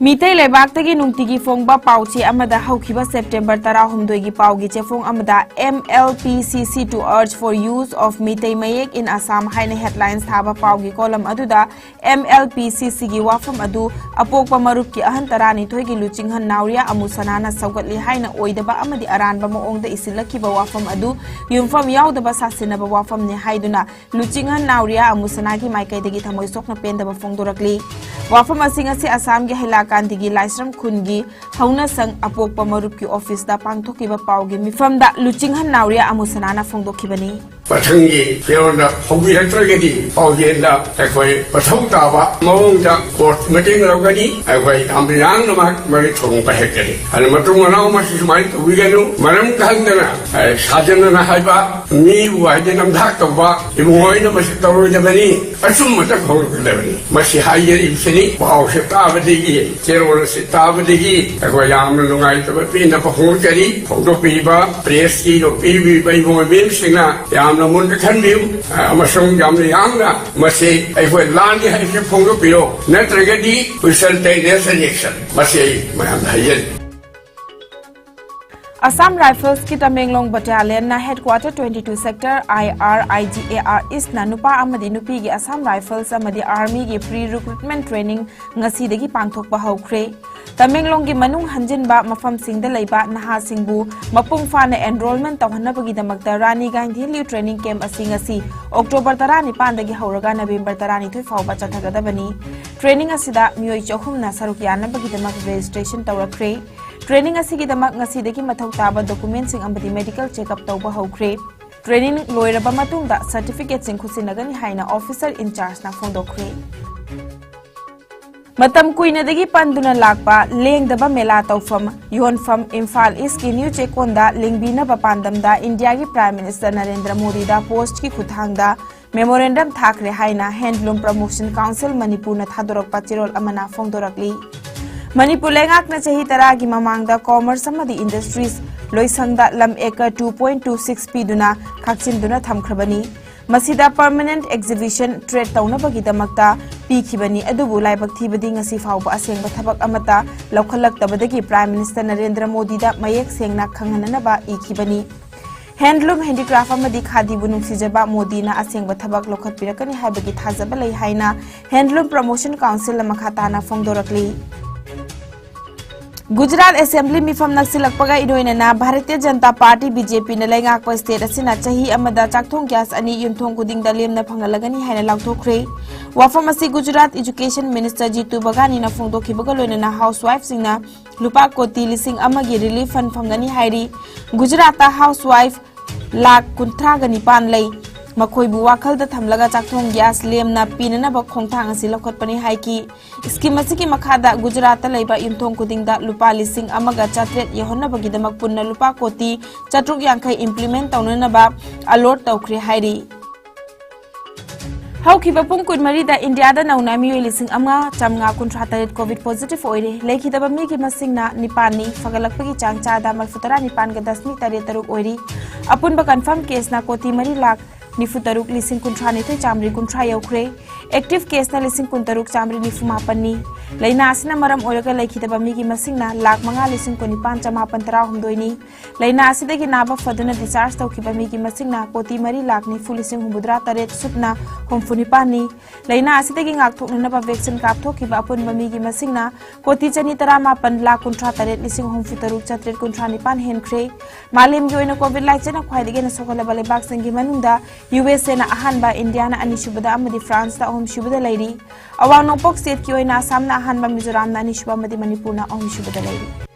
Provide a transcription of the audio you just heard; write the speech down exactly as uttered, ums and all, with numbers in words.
ꯃꯤꯇꯩ ꯂꯩꯕꯥꯛꯇꯒꯤ ꯅꯨꯡꯇꯤꯒꯤ ꯐꯣꯡꯕ ꯄꯥꯎꯆꯦ ꯑꯃꯗ ꯍꯧꯈꯤꯕ ꯁꯦꯞꯇꯦꯝꯕꯔ ꯇꯔꯥꯍꯨꯝꯗꯣꯏꯒꯤ ꯄꯥꯎꯒꯤ ꯆꯦꯐꯣꯡ ꯑꯃꯗ "M L P C C to urge for use of Meitei Mayek in Assam" ꯍꯥꯏꯅ ꯍꯦꯗꯂꯥꯏꯟꯁ ꯊꯥꯕ ꯄꯥꯎꯒꯤ ꯀꯣꯂꯝ ꯑꯗꯨꯗ M L P C C ꯒꯤ ꯋꯥꯐꯝ ꯑꯗꯨ ꯑꯄꯣꯛꯄ ꯃꯔꯨꯞꯀꯤ ꯑꯍꯟ ꯇꯔꯥꯅꯤꯊꯣꯏꯒꯤ ꯂꯨꯆꯤꯡꯍꯟ ꯅꯥꯎꯔꯤꯌꯥ ꯑꯃꯨꯁꯅꯥꯅ ꯁꯧꯒꯠꯂꯤ ꯍꯥꯏꯅ ꯑꯣꯏꯗꯕ ꯑꯃꯗꯤ ꯑꯔꯥꯟꯕ ꯃꯑꯣꯡꯗ ꯏꯁꯤꯜꯂꯛꯈꯤꯕ ꯋꯥꯐꯝ ꯑꯗꯨ ꯌꯨꯝꯐꯝ ꯌꯥꯎꯗꯕ ꯁꯥꯁꯤꯟꯅꯕ ꯋꯥꯐꯝꯅꯤ ꯍꯥꯏꯗꯨꯅ ꯂꯨꯆꯤꯡꯍꯟ ꯅꯥꯎꯔꯤꯌꯥ ꯑꯃꯨꯁꯅꯥꯒꯤ ꯃꯥꯏꯀꯩꯗꯒꯤ ꯊꯃꯣꯏ ꯁꯣꯛꯅ ꯄꯦꯟꯗꯕ ꯐꯣꯡꯗꯣꯔꯛꯂꯤ꯫ ꯋꯥꯐꯝ ꯑꯁꯤ ꯉꯁꯤ ꯑꯁꯥꯝꯒꯤ ꯍꯩꯂꯥꯀꯥꯟꯗꯤꯒꯤ ꯂꯥꯏꯁ꯭ꯔꯝ ꯈꯨꯟꯒꯤ ꯍꯧꯅꯁꯪ ꯑꯄꯣꯛꯄ ꯃꯔꯨꯞꯀꯤ ꯑꯣꯐꯤꯁꯇ ꯄꯥꯡꯊꯣꯛꯈꯤꯕ ꯄꯥꯎꯒꯤ ꯃꯤꯐꯝꯗ ꯂꯨꯆꯤꯡꯍꯟ ꯅꯥꯎꯔꯤꯌꯥ ꯑꯃꯨꯁꯅꯥꯅ ꯐꯣꯡꯗꯣꯛꯈꯤꯕꯅꯤ꯫ ꯃꯊꯪꯒꯤ ꯆꯌꯣꯜꯗ ꯍꯧꯕꯤꯔꯛꯇ꯭ꯔꯒꯗꯤ ꯄꯥꯎꯖꯦꯜꯗ ꯑꯩꯈꯣꯏ ꯃꯊꯧ ꯇꯥꯕ ꯃꯑꯣꯡꯗ ꯀꯣꯔꯠ ꯃꯇꯦꯡ ꯂꯧꯒꯅꯤ꯫ ꯑꯩꯈꯣꯏ ꯌꯥꯝ ꯌꯥꯡꯅꯃꯛ ꯃꯔꯤꯛ ꯊꯣꯡꯕ ꯍꯦꯛꯀꯅꯤ꯫ ꯑꯗꯨꯅ ꯃꯇꯨꯡ ꯃꯅꯥꯎ ꯃꯁꯤ ꯁꯨꯃꯥꯏꯅ ꯇꯧꯕꯤꯒꯅꯨ꯫ ꯃꯔꯝ ꯈꯪꯗꯅ, ꯑꯦ, ꯁꯥꯖꯟꯅꯅ ꯍꯥꯏꯕ, ꯃꯤꯕꯨ ꯍꯥꯏꯗꯤ ꯅꯝꯊꯥꯛ ꯇꯧꯕ ꯏꯕꯨꯡꯉꯣ ꯑꯩꯅ ꯃꯁꯤ ꯇꯧꯔꯣꯏꯗꯕꯅꯤ, ꯑꯆꯨꯝꯕꯇ ꯐꯣꯡꯗꯣꯛꯀꯗꯕꯅꯤ꯫ ꯃꯁꯤ ꯍꯥꯏꯖꯔꯤꯕꯁꯤꯅꯤ꯫ ꯄꯥꯎꯁꯦ ꯇꯥꯕꯗꯒꯤ, ꯆꯦꯔꯣꯜ ꯑꯁꯤ ꯇꯥꯕꯗꯒꯤ ꯑꯩꯈꯣꯏ ꯌꯥꯝꯅ ꯅꯨꯡꯉꯥꯏꯇꯕ ꯄꯦꯟꯅꯕ ꯐꯣꯡꯗꯣꯛꯆꯔꯤ꯫ ꯐꯣꯡꯗꯣꯛꯄꯤꯔꯤꯕ ꯄ꯭ꯔꯦꯁꯀꯤ ꯄꯤꯕꯤꯕ ꯏꯕꯨꯡꯉꯣ ꯏꯕꯦꯝꯁꯤꯡꯅ ꯌꯥꯝꯅ ꯃꯨꯟꯅ ꯈꯟꯕꯤꯌꯨ, ꯑꯃꯁꯨꯡ ꯌꯥꯝꯅ ꯌꯥꯡꯅ ꯃꯁꯤ ꯑꯩꯈꯣꯏ ꯂꯥꯟꯅꯤ ꯍꯥꯏꯕꯁꯤ ꯐꯣꯡꯗꯣꯛꯄꯤꯌꯨ, ꯅꯠꯇ꯭ꯔꯒꯗꯤ we shall take necessary action꯫ ꯃꯁꯤ ꯑꯩ ꯃꯌꯥꯝꯗ ꯍꯥꯏꯖꯔꯤ꯫ ꯑꯁꯥꯝ ꯔꯥꯏꯐꯜꯁꯀꯤ ꯇꯃꯦꯡꯂꯣꯡ ꯕꯠꯇꯥꯂꯤꯌꯟꯅ headquarter twenty two sector I R I G A R East ꯅ ꯅꯨꯄꯥ ꯑꯃꯗꯤ ꯅꯨꯄꯤꯒꯤ ꯑꯁꯥꯝ ꯔꯥꯏꯐꯜꯁ ꯑꯃꯗꯤ ꯑꯥꯔꯃꯤꯒꯤ ꯄ꯭ꯔꯤ ꯔꯤꯀ꯭ꯔꯨꯠꯃꯦꯟ ꯇ꯭ꯔꯦꯅꯤꯡ ꯉꯁꯤꯗꯒꯤ ꯄꯥꯡꯊꯣꯛꯄ ꯍꯧꯈ꯭ꯔꯦ꯫ ꯇꯃꯦꯡꯂꯣꯡꯒꯤ ꯃꯅꯨꯡ ꯍꯟꯖꯤꯟꯕ ꯃꯐꯝꯁꯤꯡꯗ ꯂꯩꯕ ꯅꯍꯥꯁꯤꯡꯕꯨ ꯃꯄꯨꯡ ꯐꯥꯅ ꯑꯦꯟꯔꯣꯜꯃꯦꯟ ꯇꯧꯍꯟꯅꯕꯒꯤꯗꯃꯛꯇ ꯔꯥꯅꯤ ꯒꯥꯏꯟꯙꯤ ꯍꯤꯜ ꯇ꯭ꯔꯦꯅꯤꯡ ꯀꯦꯝꯞ ꯑꯁꯤ ꯉꯁꯤ ꯑꯣꯛꯇꯣꯕꯔ ꯇꯔꯥꯅꯤꯄꯥꯟꯗꯒꯤ ꯍꯧꯔꯒ ꯅꯕꯦꯝꯕꯔ ꯇꯔꯥꯅꯤꯊꯣꯏ ꯐꯥꯎꯕ ꯆꯠꯊꯒꯗꯕꯅꯤ꯫ ꯇ꯭ꯔꯦꯅꯤꯡ ꯑꯁꯤꯗ ꯃꯤꯑꯣꯏ ꯆꯍꯨꯝꯅ ꯁꯔꯨꯛ ꯌꯥꯅꯕꯒꯤꯗꯃꯛ ꯔꯦꯖꯤꯁꯇ꯭ꯔꯦꯁꯟ ꯇꯧꯔꯛꯈ꯭ꯔꯦ꯫ ꯇ꯭ꯔꯦꯅꯤꯡ ꯑꯁꯤꯒꯤꯗꯃꯛ ꯉꯁꯤꯗꯒꯤ ꯃꯊꯧ ꯇꯥꯕ ꯗꯣꯀꯨꯃꯦꯟꯁꯤꯡ ꯑꯃꯗꯤ ꯃꯦꯗꯤꯀꯦꯜ ꯆꯦꯛꯑꯞ ꯇꯧꯕ ꯍꯧꯈ꯭ꯔꯦ꯫ ꯇ꯭ꯔꯦꯅꯤꯡ ꯂꯣꯏꯔꯕ ꯃꯇꯨꯡꯗ ꯁꯔꯇꯤꯐꯤꯀꯦꯠꯁꯤꯡ ꯈꯨꯠꯁꯤꯟꯅꯒꯅꯤ ꯍꯥꯏꯅ ꯑꯣꯐꯤꯁꯔ ꯏꯟꯆꯥꯔꯖꯅ ꯐꯣꯡꯗꯣꯛꯈ꯭ꯔꯦ꯫ ꯃꯇꯝ ꯀꯨꯏꯅꯗꯒꯤ ꯄꯟꯗꯨꯅ ꯂꯥꯛꯄ ꯂꯦꯡꯗꯕ ꯃꯦꯂꯥ ꯇꯧꯐꯝ ꯌꯣꯟꯐꯝ ꯏꯝꯐꯥꯜ ꯏꯁꯀꯤ ꯅ꯭ꯌꯨ ꯆꯦꯛꯀꯣꯟꯗ ꯂꯤꯡꯕꯤꯅꯕ ꯄꯥꯟꯗꯝꯗ ꯏꯟꯗꯤꯌꯥꯒꯤ ꯄ꯭ꯔꯥꯏꯝ ꯃꯤꯅꯤꯁꯇꯔ ꯅꯔꯦꯟꯗ꯭ꯔ ꯃꯣꯗꯤꯗ ꯄꯣꯁꯠꯀꯤ ꯈꯨꯠꯊꯥꯡꯗ ꯃꯦꯃꯣꯔꯦꯟꯗꯝ ꯊꯥꯈ꯭ꯔꯦ ꯍꯥꯏꯅ ꯍꯦꯟꯗꯂꯨꯝ ꯄ꯭ꯔꯃꯣꯁꯟ ꯀꯥꯎꯟꯁꯤꯜ ꯃꯅꯤꯄꯨꯔꯅ ꯊꯥꯗꯣꯔꯛꯄ ꯆꯦꯔꯣꯜ ꯑꯃꯅ ꯐꯣꯡꯗꯣꯔꯛꯂꯤ꯫ ꯃꯅꯤꯄꯨꯔ ꯂꯩꯉꯥꯛꯅ ꯆꯍꯤ ꯇꯔꯥꯒꯤ ꯃꯃꯥꯡꯗ ꯀꯣꯃꯔꯁ ꯑꯃꯗꯤ ꯏꯟꯗꯁꯇ꯭ꯔꯤꯁ ꯂꯣꯏꯁꯪꯗ ꯂꯝ acre two point two six ꯄꯤꯗꯨꯅ ꯈꯥꯛꯆꯤꯟꯗꯨꯅ ꯊꯝꯈ꯭ꯔꯕꯅꯤ꯫ ꯃꯁꯤꯗ permanent exhibition trade ꯇꯧꯅꯕꯒꯤꯗꯃꯛꯇ ꯄꯤꯈꯤꯕꯅꯤ, ꯑꯗꯨꯕꯨ ꯂꯥꯏꯕꯛ ꯊꯤꯕꯗꯤ ꯉꯁꯤ ꯐꯥꯎꯕ ꯑꯁꯦꯡꯕ ꯊꯕꯛ ꯑꯃꯠꯇ ꯂꯧꯈꯠꯂꯛꯇꯕꯗꯒꯤ Prime Minister ꯅꯔꯦꯟꯗ꯭ꯔ ꯃꯣꯗꯤꯗ ꯃꯌꯦꯛ ꯁꯦꯡꯅ ꯈꯪꯍꯟꯅꯅꯕ ꯏꯈꯤꯕꯅꯤ꯫ Handloom, handicraft ꯑꯃꯗꯤ ꯈꯥꯗꯤꯕꯨ ꯅꯨꯡꯁꯤꯖꯕ ꯃꯣꯗꯤꯅ ꯑꯁꯦꯡꯕ ꯊꯕꯛ ꯂꯧꯈꯠꯄꯤꯔꯛꯀꯅꯤ ꯍꯥꯏꯕꯒꯤ ꯊꯥꯖꯕ ꯂꯩ ꯍꯥꯏꯅ Handloom Promotion Councilꯅ ꯃꯈꯥ ꯇꯥꯅ ꯐꯣꯡꯗꯣꯔꯛꯂꯤ꯫ ꯒꯨꯖꯔꯥꯠ Assembly ꯃꯤꯐꯝ ꯅꯛꯁꯤꯜꯂꯛꯄꯒ ꯏꯔꯣꯏꯅꯅ ꯚꯥꯔꯇꯤꯌ ꯖꯅꯇꯥ ꯄꯥꯔꯇꯤ, BJPꯅ ꯂꯩꯉꯥꯛꯄ state ꯑꯁꯤꯅ ꯆꯍꯤ ꯑꯃꯗ ꯆꯥꯛꯊꯣꯡ gas ꯑꯅꯤ ꯌꯨꯝꯊꯣꯡ ꯈꯨꯗꯤꯡꯗ ꯂꯦꯝꯅ ꯐꯪꯍꯜꯂꯒꯅꯤ ꯍꯥꯏꯅ ꯂꯥꯎꯊꯣꯛꯈ꯭ꯔꯦ꯫ ꯋꯥꯐꯝ ꯑꯁꯤ ꯒꯨꯖꯔꯥꯠ Education Minister ꯖꯤꯇꯨ ꯕꯒꯥꯅꯤꯅ ꯐꯣꯡꯗꯣꯛꯈꯤꯕꯒ ꯂꯣꯏꯅꯅ housewifeꯁꯤꯡꯅ ꯂꯨꯄꯥ ꯀꯣꯇꯤ ꯂꯤꯁꯤꯡ ꯑꯃꯒꯤ relief fund ꯐꯪꯒꯅꯤ ꯍꯥꯏꯔꯤ꯫ ꯒꯨꯖꯔꯥꯠꯇ housewife ꯂꯥꯈ ꯀꯨꯟꯊ꯭ꯔꯥꯒ ꯅꯤꯄꯥꯟ ꯂꯩ꯫ ꯃꯈꯣꯏꯕꯨ ꯋꯥꯈꯜꯗ ꯊꯝꯂꯒ ꯆꯥꯛꯊꯣꯡ gas ꯂꯦꯝꯅ ꯄꯤꯅꯅꯕ ꯈꯣꯡꯊꯥꯡ ꯑꯁꯤ ꯂꯧꯈꯠꯄꯅꯤ ꯍꯥꯏꯈꯤ꯫ Scheme ꯑꯁꯤꯒꯤ ꯃꯈꯥꯗ ꯒꯨꯖꯔꯥꯠꯇ ꯂꯩꯕ ꯌꯨꯝꯊꯣꯡ ꯈꯨꯗꯤꯡꯗ ꯂꯨꯄꯥ ꯂꯤꯁꯤꯡ ꯑꯃꯒ ꯆꯥꯇ꯭ꯔꯦꯠ ꯌꯧꯍꯟꯅꯕꯒꯤꯗꯃꯛ ꯄꯨꯟꯅ ꯂꯨꯄꯥ ꯀꯣꯇꯤ ꯆꯥꯇ꯭ꯔꯨꯛ ꯌꯥꯡꯈꯩ implement ꯇꯧꯅꯅꯕ allot ꯇꯧꯈ꯭ꯔꯦ ꯍꯥꯏꯔꯤ꯫ ꯍꯧꯈꯤꯕ ꯄꯨꯡ ꯀꯨꯟꯃꯔꯤꯗ ꯏꯟꯗꯤꯌꯥꯗ ꯅꯧꯅ ꯃꯤꯑꯣꯏ ꯂꯤꯁꯤꯡ ꯑꯃ ꯆꯥꯝꯃꯉꯥ ꯀꯨꯟꯊ꯭ꯔꯥ ꯇꯔꯦꯠ COVID positive ꯑꯣꯏꯔꯦ꯫ ꯂꯩꯈꯤꯗꯕ ꯃꯤꯒꯤ ꯃꯁꯤꯡꯅ ꯅꯤꯄꯥꯟꯅꯤ, ꯐꯒꯠꯂꯛꯄꯒꯤ ꯆꯥꯡ ꯆꯥꯗ ꯃꯔꯤꯐꯨ ꯇꯔꯥ ꯅꯤꯄꯥꯟꯒ ꯗꯁꯃꯤꯛ ꯇꯔꯦꯠ ꯇꯔꯨꯛ ꯑꯣꯏꯔꯤ꯫ ꯑꯄꯨꯟꯕ confirm caseꯅ ꯀꯣꯇꯤ ꯃꯔꯤ ꯂꯥꯈ ꯅꯤꯐꯨ ꯇꯔꯨꯛ ꯂꯤꯁꯤꯡ ꯀꯨꯟꯊ꯭ꯔꯥ ꯅꯤꯊꯣꯏ ꯆꯥꯃꯔꯤ ꯀꯨꯟꯊ꯭ꯔꯥ ꯌꯧꯈ꯭ꯔꯦ꯫ Active caseꯅ ꯂꯤꯁꯤꯡ ꯀꯨꯟ ꯇꯔꯨꯛ ꯆꯥꯃꯔꯤ ꯅꯤꯐꯨ ꯃꯥꯄꯟꯅꯤ꯫ ꯂꯥꯏꯅꯥ ꯑꯁꯤꯅ ꯃꯔꯝ ꯑꯣꯏꯔꯒ ꯂꯩꯈꯤꯗꯕ ꯃꯤꯒꯤ ꯃꯁꯤꯡꯅ ꯂꯥꯈ ꯃꯉꯥ ꯂꯤꯁꯤꯡ ꯀꯨꯟꯅꯤꯄꯥꯟ ꯆꯃꯥꯄꯟ ꯇꯔꯥꯍꯨꯝꯗꯣꯏꯅꯤ꯫ ꯂꯥꯏꯅꯥ ꯑꯁꯤꯗꯒꯤ ꯅꯥꯕ ꯐꯗꯨꯅ discharge ꯇꯧꯈꯤꯕ ꯃꯤꯒꯤ ꯃꯁꯤꯡꯅ ꯀꯣꯇꯤ ꯃꯔꯤ ꯂꯥꯈ ꯅꯤꯐꯨ ꯂꯤꯁꯤꯡ ꯍꯨꯝꯐꯨꯇꯔꯥ ꯇꯔꯦꯠ ꯁꯨꯞꯅ ꯍꯨꯝꯐꯨ ꯅꯤꯄꯥꯟꯅꯤ꯫ ꯂꯥꯏꯅꯥ ꯑꯁꯤꯗꯒꯤ ꯉꯥꯛꯊꯣꯛꯅꯅꯕ vaccine ꯀꯥꯞꯊꯣꯛꯈꯤꯕ ꯑꯄꯨꯟꯕ ꯃꯤꯒꯤ ꯃꯁꯤꯡꯅ ꯀꯣꯇꯤ ꯆꯅꯤ ꯇꯔꯥꯃꯥꯄꯟ ꯂꯥꯈ ꯀꯨꯟꯊ꯭ꯔꯥ ꯇꯔꯦꯠ ꯂꯤꯁꯤꯡ ꯍꯨꯝꯐꯨ ꯇꯔꯨꯛ ꯆꯥꯇ꯭ꯔꯦꯠ ꯀꯨꯟꯊ꯭ꯔꯥ ꯅꯤꯄꯥꯟ ꯍꯦꯟꯈ꯭ꯔꯦ꯫ ꯃꯥꯂꯦꯝꯒꯤ ꯑꯣꯏꯅ COVID ꯂꯥꯏꯆꯠꯅ ꯈ꯭ꯋꯥꯏꯗꯒꯤ ꯍꯦꯟꯅ ꯁꯣꯛꯍꯜꯂꯕ ꯂꯩꯕꯥꯛꯁꯤꯡꯒꯤ ꯃꯅꯨꯡꯗ USAꯅ ꯑꯍꯥꯟꯕ, ꯏꯟꯗꯤꯌꯥꯅ ꯑꯅꯤꯁꯨꯕꯗ ꯑꯃꯗꯤ ꯐ꯭ꯔꯥꯟꯁꯇ ꯑꯍꯨꯝꯁꯨꯕꯗ ꯂꯩꯔꯤ꯫ ꯑꯋꯥꯡ ꯅꯣꯡꯄꯣꯛ stateꯀꯤ ꯑꯣꯏꯅ ꯑꯁꯥꯝꯅ ꯑꯍꯥꯟꯕ, ꯃꯤꯖꯣꯔꯥꯝꯅ ꯑꯅꯤꯁꯨꯕ ꯑꯃꯗꯤ ꯃꯅꯤꯄꯨꯔꯅ ꯑꯍꯨꯝꯁꯨꯕꯗ ꯂꯩꯔꯤ꯫